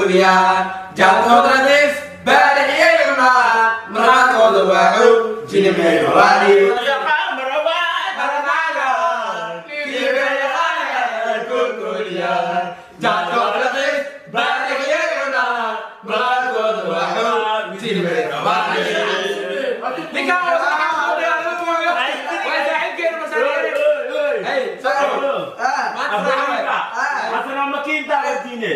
Goolgooliyaan jaadkood raqiis baarixiyay cunaan, marqaankooda waa xoog jinimay rabaani. Yaqaan marabaan. Baranaaga kiibay yaqaanay goolgooliyaan jaadkood raqiis baarixiyay cunaan, marqaankooda waa xoog jinimay rabaani. Ninkaan waa saaxiibkeena masaariir. Hey, maanta raaxo. Hasana makiinta wadiine.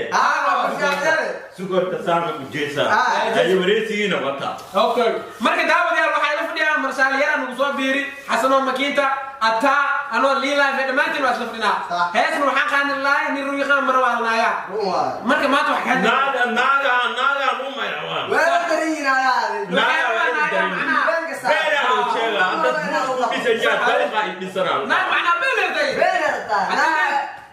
Sukorta saama ujeesa. Ay wareesigiina wata. Okay, marka daawadayaal, waxaa ila fadhiyaa marshaalyara nagu soo biiri, Xasanoo Makiinta ataa anoo liilife, dhammaantiin waa isla fadhinaa. Heesna waxaan qaadan lahay nin ruwiqaan marawaalnaaya. Marka maanta wax ka Naaga naaga naaga mu mayrawaan. Beera uu sheega dad buus ku dhisan yaa dariiqa ay dhisanaa. Naag macnaa beenertay.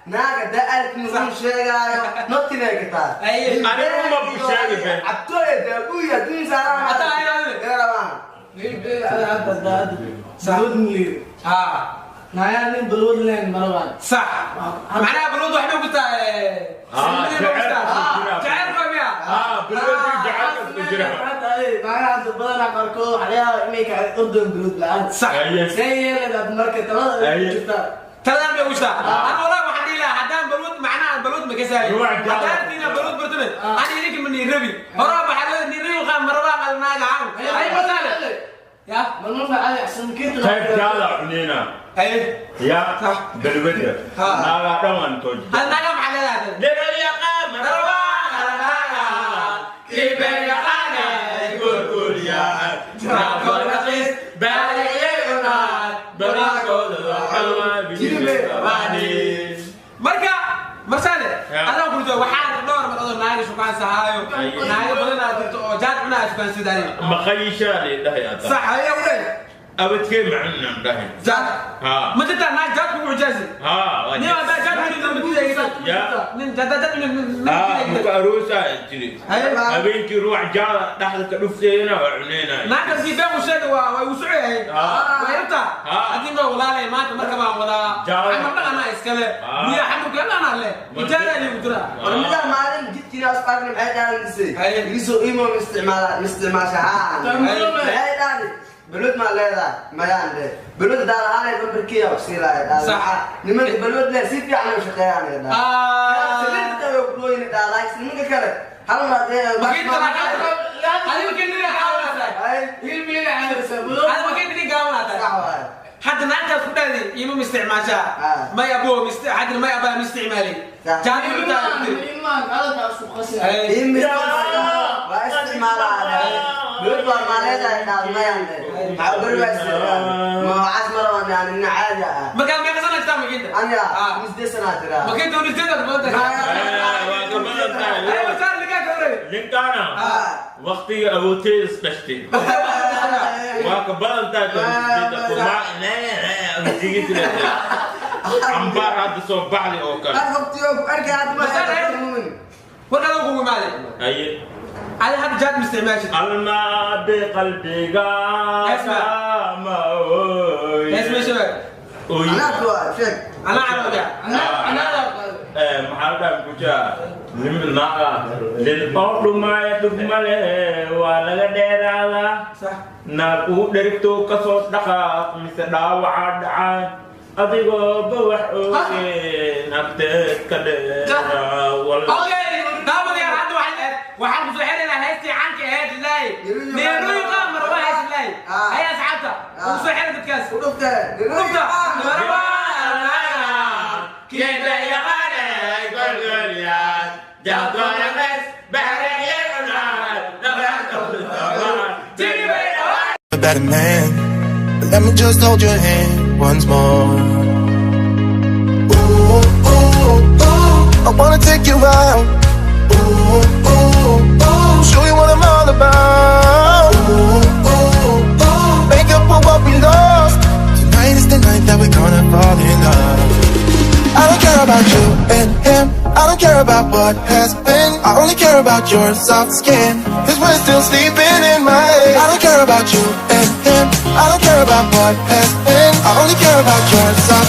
Naaga da-alkin run sheegaayo notinay ka tahay. Anigu ma buu sheegi be. Cabtooya daabuya duun saaraan. Ataa ayaa. Garawaan. Balwad mliyo. Ha. Nayaa nin balwad leen marabaan. Sax, macnaha balwad waxbay ku tahay. Jacayl miya? Ah, bilwadii jacaylka ku jira. Naagaha hadda badanaa qaarkood waxaa laga yaabaa inay ka ordoon balwad la'aan. Sax. See yeeleed marka talada ay ku jirtaa? Taladaan bay ugu jirtaa. Ana wallahi waxaan dhihi lahaa haddaan balwad macnaha balwad ma kasaayo. Ruwac jaalo. Haddaan tiina balwad bartame, ani idinka ma niirabi horaa baxaa niirabi qaan marabaa qalnaaga caaw ay masaale ya. Marmar baa caadi axsan makiinta. Qayb jaala cunina. Ay. Ya. Sax. Balwada. Ha. Naaga dhan waan tooji. Hal naaga maxaa leedahay? Legal yaqaan marabaa qalnaaga kiibay yaqaanay goolgooliyaan jaadkood raqiis baariyay cunaan Baraakooda waa Marka marsaale Ya. adaan kurto waxaa dhowr mar oo naaga shukaan sahaayo, naaga badan aad jirto oo jaad cunaa shukaan sidaani. Maqayishaa la dhahay ata. Sax ayaa u leeyahay. Abadkee macunan dhahay. Jaad. Ha. Ma jirtaa naag jaad kugu xujaasi? Ha. Nin haddaa jaad cunin ma diidaysa? Ya. Nin haddaa jaad cunin ma Ha, diidaysa? muka aroosaa jiri. Haye. Habeenkii ruux jaala dhexda ka dhufteena waa cuneenaya. Naagta si been u sheega waa igu socoyahay. Ha. Waa yartaa. Ha. Haddii noo walaalay maanta marka baan wadaa. Jaala. Xamar dhaqanaa iskale. Ha. Guryaha xamarka dhanaa leh. Ijaaraa liigu jiraa. War midaa maalin jidkiina asqaarni maxay dhahday? Haye. Igisoo imo ma isticmaalaa, ma isticmaasha haa? Maxay dhahday? Balwad maa leedahay? Mayaan dhe. Balwad daa lahaanay bambarkiya siilaya dhahday. Sax. Nimanka balwad leh si fiican u shaqeeyaan ay dhahday. Ah. Saliidda way kulooyin dhahday, laakiin nimanka kale hal mar hadee Makiinta adiga makiinta gaabanaa. Ay. Hilmiga caadisa. Adiga makiinta gaabanaa. Sax waaye. Hadda naagtaas ku dhahday ima ma isticmaashaa? Ah. May abo hadda may abaa ma isticmaalay. Sax. Jaad u tahay. Ilmaha hadalka isku qasay. Imi waa isticmaalaa balwad waa maa leedahay dhahday, mayaan dhe. Maxaa beri waa isticmaal ma waxaas ma rabaan yani nin caadi ah. Markaa meeqa sana jirtaa makiinta? Aniga Ah. misde sanaa jiraa. Makiinta unisteeda badan tahay. Waa ka badan tahay. Ay masaar ligaa ka wareeg. Ninkaana Ah. waqtiga awoodteeda isdhashtay. Waa ka badan tahay. Cambaar hadda soo baxday oo kale. Warkadan kugu imaaday. Aye. Adi hadda jaad ma isticmaashid? Almaade qalbiga. Esma. Ma ooy. Hees meesha waay. Ooy. Anaa carooda. Maxaa la dhaha ku jira nin naaga nin oo dhumaaya dhugmale waa laga dheeraadaa. Sax. Naag uu dherigto kasoo dhaqaaq mise dhaawaca dhacaan adigooba wax ogeen agteed ka dheeraa walla. Okay, daawadayaal, hadda waxaan kusoo xiraynaa heestii caanka ahayd lilaay neerooyinka marwa hees lilaay. Hay asxaabta ugu soo xira dadkaas dhufta marwa Kiiba yaqaanay golgolyaan jaadoonames bahreeyay. A better man. But let me just hold your hand once more. Ooh, ooh, ooh, I wanna take you out. Ooh, ooh, ooh, show you what I'm all about. Ooh, ooh, ooh, make up for what we lost. Tonight is the night that we're gonna fall in love. I don't care about you and him. I don't care about what has been. I only care about your soft skin. 'Cause we're still sleeping in my head. I don't care about you and him. I don't care about what has been. I only care about your soft